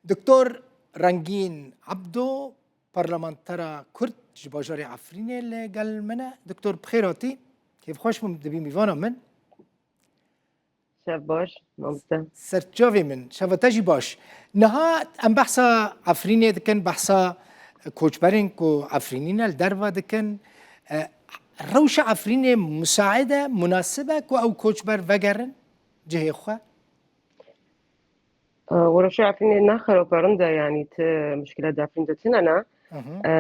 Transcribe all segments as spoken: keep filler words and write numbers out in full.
Doktor Rengîn Ebdo, parlamentera Kurd ji bajarê Efrînê li gel min e. Doktor, bi xêr hatî. Kêfxweş bûm, dibî mîvana min. Şev baş, mamoste. Serçavê min, şeva te jî baş. Niha em behsa Efrînê dikin, behsa koçberên ku Efrînî ne li derve dikin. E, rewşa Efrînê musaid e, munasib e ku ew koçber vegerin cihê xwe? E, rewşa Efrînê ne xerab e, rind e, yanî ti mişkila di Efrîn de tune ne. Hı hı. E,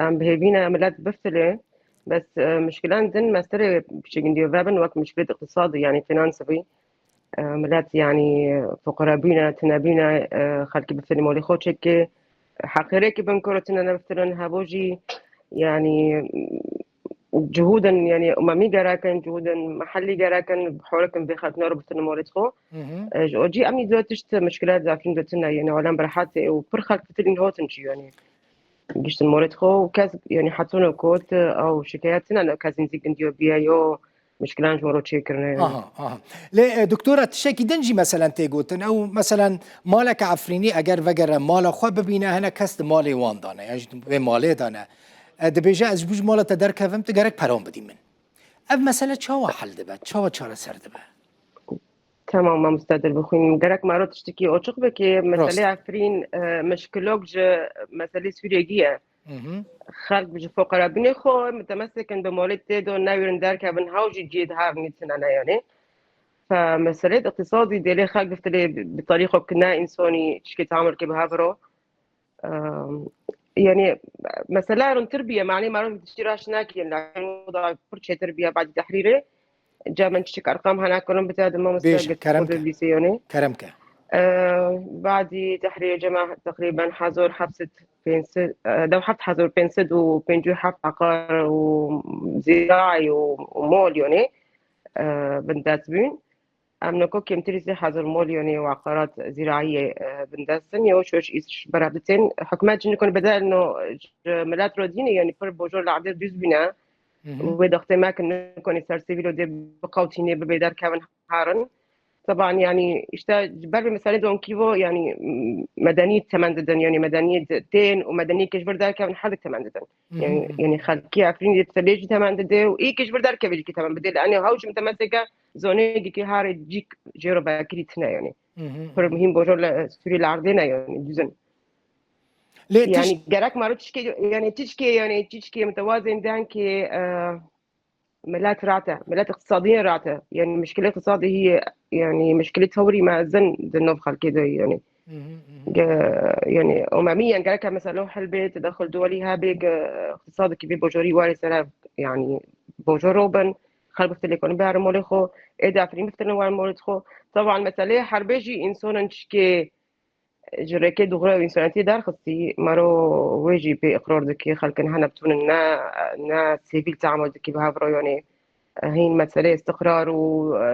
em bi hêvî ne milet biftilê. Bes, e, mişkilan din meselê piçe gindiyo vebin, wek mişkilê iqtisadî, yanî finansivî. E, milet, yanî, fuqara bûne, tune bûne, e, xelkî biftilin molê xwe çêke. Heqêrekî bin koro tune nebiftilin, hebo jî, yanî, cihûdin, yanî, umemî gerekin, cihûdin mehellî gerekin, hewlekin vê xelkina ro biftilin molê xwe. Hı hı. E, ji o cî em î du tişt mişkilat zafîn de tune, yanî, alem bi rehetê û pir xelk fitilîn hotin jî, yanî. Giştin moret xwe û kes, yanî, hetûno kot, ew şikayet tune, ne kes nêzîk gindiyo biye yo mişkilan ji wan ro çêkirine, yanî. Aha, aha. Lê, e, doktora, tiştekî din jî, meselen, tê gotin. Ew, meselen, maleke Efrînî eger vegere mala xwe bibîne, hene kes di malê wan de ne, ya jî di vê malê de ne. E, dibêje, ez ji bo ji mala te derkevim, tu gerek peran bidî min. Ev mesele çawa hel dibe? Çawa çareser dibe? Tamam, mamoste, dilbixwîn. Gerek me ro tiştekî oçiq bike. Meselê Efrîn, e, mişkilok ji meselê Sûriyegî ye. Hı hı. Xelk ji foqerabûnê xwe mitemesekin bi molê tê do newêrin derkevin, hew jî cihê di hev nîtine ne, yanî. Fe meselê iqtisadî dê lê xelk biftilê bi, bi tarîxo ki ne însonî tişkê teamul ke bi hev ro. Em, yanî, mesela rintir bûye, manî mero tiştî raş nakirin, lakin o da pir çêtir bûye badî tehrîrê. Ca min çiçik erqam hene kurim bite di mamoste Bêje, gerçek kerem ke. Bîsê yanî. Kerem ke. Em, badî tehrîrê cema teqrîben hezar heft sed pênc sed, e, dew heft hezar pênc sed û pêncî û heft aqar û zîraî û, û mol yanî, e, bindest bûn. Em noko kêmtirî sê hezar mol yanî waqarat zîraîyê, e, bindest in, yo şoş îş berav ditên. Hikûmet jî nikon bedel no ji milet ro dînê, yanî pir bojor li erdê dûz bîne. Hı hı. Wê dextê me ki nikonî ser sivîlo dê biqewtînê, bibê derkevin herin. Teban, yanî, işte, ji ber vê meselê donkî vo, yanî, m-, medenî temen didin, yanî medenî di-, tên û medenî ke ji vir derkevin her dik temen didin. Hı hı, Yanî, hı hı. yanî xelkê Efrînê dê lê jî temen dide û ê ke ji vir derkeve jî temen bide. Lê enê hew jî mitemeseke zonê gikê harê cîk jê ro vekirî tine, yanî. Hı hı, hı Pir hı. muhîm bojor li Sûrî li erdê ne, yanî, duzin. Lê Yanî, tiş- gerek maro tişkê, yanî, tişkê, yanî, tişkê mitewazên denkê, e, milet rate, milet iqtisadiyê rate. Yanî, mişkilê iqtisadî hî, yanî, mişkilê tewrî mezin di nav xelkê de, yanî. Hı hı, hı hı. Ge-, yanî, umemî, yanî, gerek mesela hel bê, tedexul duwelî hebe, ge-, iqtisadekî vê bojorî warê sere, yanî, bojor ro bin, xelk biftilê konî biherin molê xwe, ê dafirîn biftilin werin molê xwe. Teban, meselê herbê jî însonan çikê ji rêkê dûxura û însaniyetiyê derxistî, mero wê jî pê iqrar dike, xelkin hene bitunin ne, ne sivîl teamul dike bi hev ro, yanî hîn meselê istiqrar û,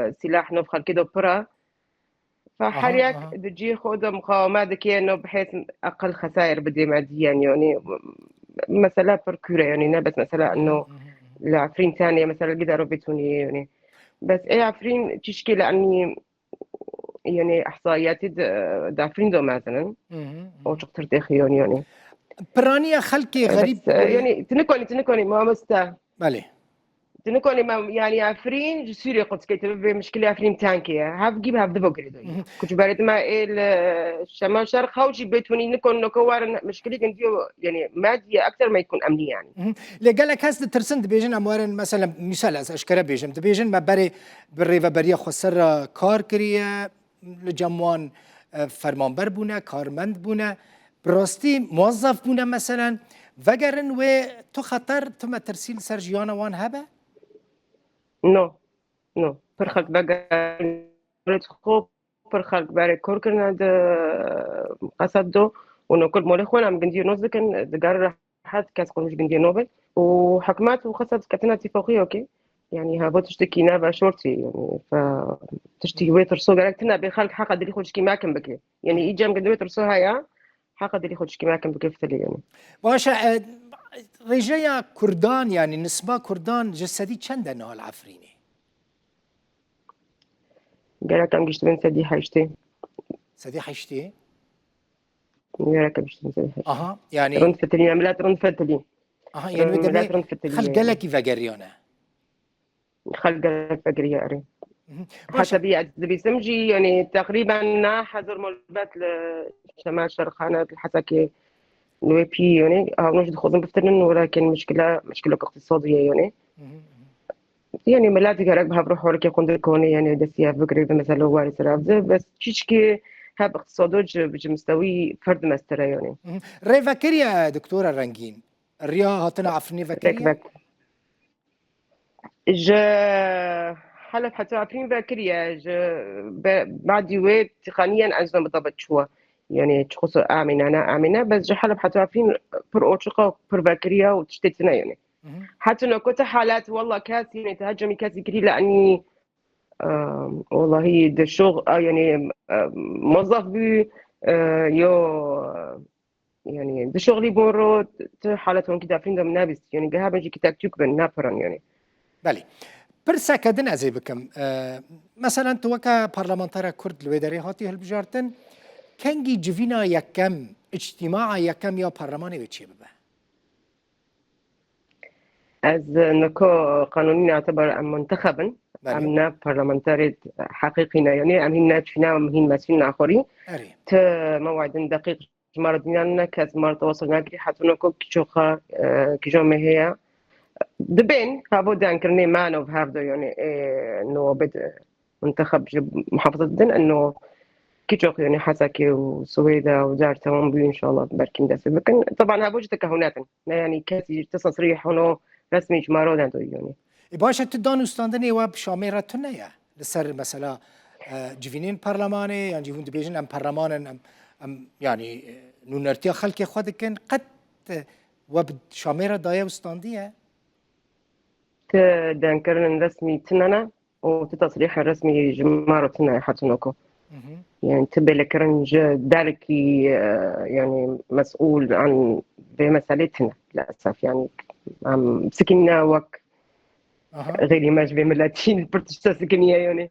e, sîlah nav xelkê de pir e. Fe Aha, her yek aha. di cihê xwe de muqaweme dike, no bi hêz eqil xesayer bidê me diyen, yanî, mesele pir kûr e, yanî, ne bes mesela Hı hı, no hı hı, hı hı. li Efrîn tenê, mesela li Gidero Betûniyê, yanî. Bes ê Efrîn çişkê li enî, yanî, ihsaiyetî di, di Efrîn de mezin in. Hı hı, hı hı. O çiqtir têxî, yanî, yanî. Piraniya xelkê E, xerîb bes, e, bûyî. yanî, tu nikonî, tu nikonî, mamoste. Belê. Tu nikonî me, yanî Efrîn ji Sûriyê qut kê, tu bê mişkilê Efrîn tenkê ye. Hev gî bi hev dibo girêdayî. Mhm. Ku ji berê dima ê li Şemal Şerq hew jî bêtunî nikon noko werin mişkilê gindiyo, yanî medya ekter me yekun emnî yanî. Mhm. Lê gelek kes ditirsin, dibêjin em werin, mesela, misal ez eşkere bêjim, dibêjin me berê bi rêveberiya xweser re kar kiriye, li cem wan, e, fermanber bûne, karmend bûne, bi rastî muwezzef bûne, meselen, vegerin wê tu xeter, tu metirsî li ser jiyana wan hebe? No, no. Pir xelk vegerin xwe, pir xelk berê kor kirine di qesed do û nokur molê xwe em gindiyo noz dikin, diger rehet kes xwe ji gindiyo nobin û hikûmet û qesed ketina tîfaqî okê. Yanî hebo tiştekî ne veşortî, yanî fe-, tiştî wê tirso gerek tune bê, xelk heqa dilî xwe çikî mekin bike. Yanî î cem gindiyo wê tirso heye, heqa dilî xwe çikî mekin bike fitilê, yanî. Baş e, e, rêjeya Kurdan, yanî nisba Kurdan ji sedî çend e niha li Efrînê? Gerek em giştibin sedî heştê. Sedî heştê? Gerek biştin zêde. Aha, yani Rind fitilî, millet rind fitilî. Aha, yani wê Millet demê rind fitilî. xelk gelekî vegeriyane. Xelk gelek vegeriya erê. Baş e. Heta bî ez dibîsim jî, yani teqrîben ne hezar malbet li Şemal Şerxane, li Hesekê, li wê pî, yani, hawno jî dixwazin bifitinin, welakin mişkila, mişkila iqtisadî ye, yani. Yani, millet gerek bi hev re harikê xwe dikonê, yani, destî hev bigirê, bi mesela warê ser hev de, bes çîçkî heb iqtisado ji, ji mistewî ferd mestere, yani. Rê vekiriye, Doktora Rengîn. Riya hatina Efrînê Rek vekiriye. vek. Ji Heleb heta Efrîn vekiriye, ji be-, badî wê tîxaniyen ez ne bi tabi çûwa. Yani çiqas amîne, ne amîne, bes ji Heleb heta Efrîn pir oçiqa, pir vekiriye û tiştê tine yani. Heta nokte halet, walla kes, yani te hecemî kesî kirî le enî, em, wallahî de şox, a, yani, em, mozaf bû, e, yo, yani, di şoxlî bûn ro, ti halet honkî de Efrîn de min nebîst. Yani, geha bin jî kî tek tûk bin, ne piran yani. Belê. Pirseke din ez ê bikim. Ee, meselen tu weke parlamentera Kurd li wê derê hatî hilbijartin, kengî civîna yekem, îctîmaa yekem ya parlemanê wê çê bibe? Ez niko qanûnî ne, teber em muntexeb in. Belê. Em ne parlamenterê heqîqî ne yani. Em hîn neçûne, em hîn mesûl naxwerî. Erê. Ti mewedin deqîq ji me re dinya ne, kes me re tewassul nekirî, heta niko kîçoxa, e, kîjo me heye. Dibên, havo denkirinê me nov hevdo yani, e, nobet, e, muntexeb ji muhafazat din, eno kîçok yani Hesekê û Swêda û Dertewan bû, inşallah belkî dest pê bikin. Taban havo jî tekehunetin. Ne yani kesî ti sasrî hono resmî ji me re dendo yani. E baş e, tu dan û standinê we bi Şamê re tune ye? Li ser mesela, e, civînên parlemanê, yan jî hûn dibêjin em parleman in, em, em, yanî, e, nûnertiya xelkê xwe dikin, qet, e, we bi Şamê re daye û standiye? Ti denkirin resmî tine ne û ti tasrîhin resmî ji me re tine heta noko. Yani ti bêlekirin ji derekî, e, yani mesûl an vê meselê tine. Lilesef yani em sikîn ne wek Aha. Xêrî me ji vê miletî pir tişta sikiniye yani.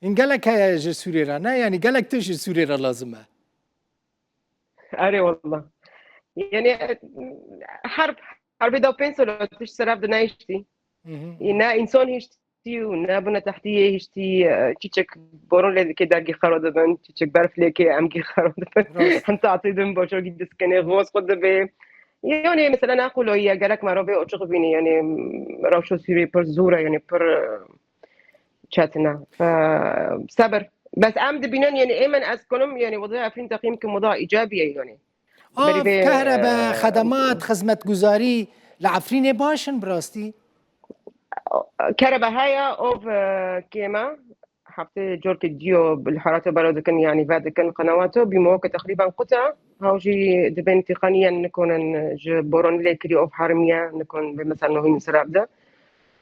Hîn gelek heye ji Sûrê re, ne? Yanî gelek tişt ji Sûrê re lazim e. Erê wallah. Yani, e, herb, herbê da pênc sala tişt ser hev de nehiştî. Hı hı. Ne însan hiştî û ne bûne tehdiyê hiştî, e, çîçek boron lê dike dergî xero dibin, çîçek berf lê ke em gî xero dibin. Rast. Hem tatî dibin, boşo gî diskenê, xos xwe dibe. Yani, mesela ne qoloyiye, gerek me re vê oçiq bînî, yani, rewşo Sûrê pir zor e, yani, pir, e, çetin e. Fe-, sebir. Bes em dibînin, yani, ê min ez konim, yani, wada Efrîn teqîm kim, wada îcabiye, yani. Av, Berî vê, kehrebe, e, xedemat, xizmetguzarî li Efrînê baş in bi rastî? Kerebe heye, ov, e, kêm e. Heftê corkê diyo li herato belo dikin, yani ve dikin qenewato. Bîmo ke teqrîben qut e. Haw jî dibên tîqaniyen nikonin ji boron lê kirî ov herimiye, nikon vê mesela nohîn serab de.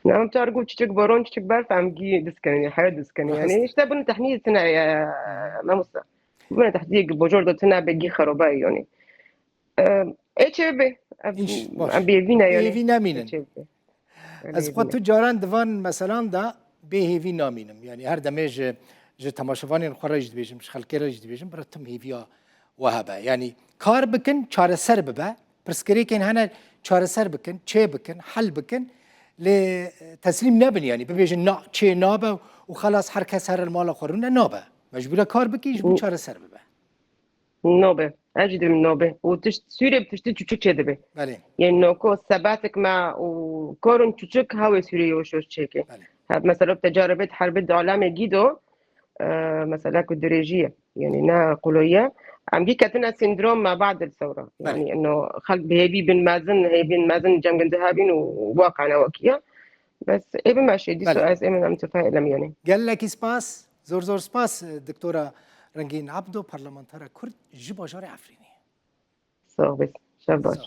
Ne, em tar got çiçek boron, çiçek berf, em gî diskenî, heye diskenî. Rast. Yani işte bunu tehnî tine, e, mamosta. Bûne tehdiyek bojor de tine be gî xeroba yani. Em, ê çê be. Em, Înş-, baş. Em bêvî ne yani. Bêhêvî nemînin. Ê çê be. Em Ez xwe bêvî ne. tu caran di van meselan de bêhêvî namînim. Yani her demê ji, ji temaşevanên xwe re jî dibêjim, ji xelkê re jî dibêjim, bira tim hêviya we hebe. Yani kar bikin, çareser bibe. Pirsgirêkên hene çareser bikin, çê bikin, hel bikin. Lê, e, teslîm nebin yani. Bibêjin na, çê nabe û xelas her kes here li mala xwe rûne nabe. Mecbûre kar bikî ji bo Û- çareser bibe. Nobe. Ez jî dibim nobe. Û tişt, Sûrê bi tiştî çûçik çê dibe. Belê. Yên noko sebatik me û korun çûçik hawê Sûrê yoş yoş çêke. Belê. Heb mesela tecaribet herbê dalemê gîdo, e, mesela ku dirêjî ye. Yani ne qoloyî ye. Em gî ketine sîndrom me ba'd el sewra. Belê. Yani eno xelk bi hêvî bin mezin, hêvîn mezin cem gindi hebîn û waqane wekî ye. Bes ê bimeşê dîso Belê. Ez ê min em tefailem yani. Gelekî spas, zor zor spas, e, Doktora Rengîn Abdo, parlamentera Kurd ji bajarê Efrînê. Sağ ol. Şev baş. Sağ ol.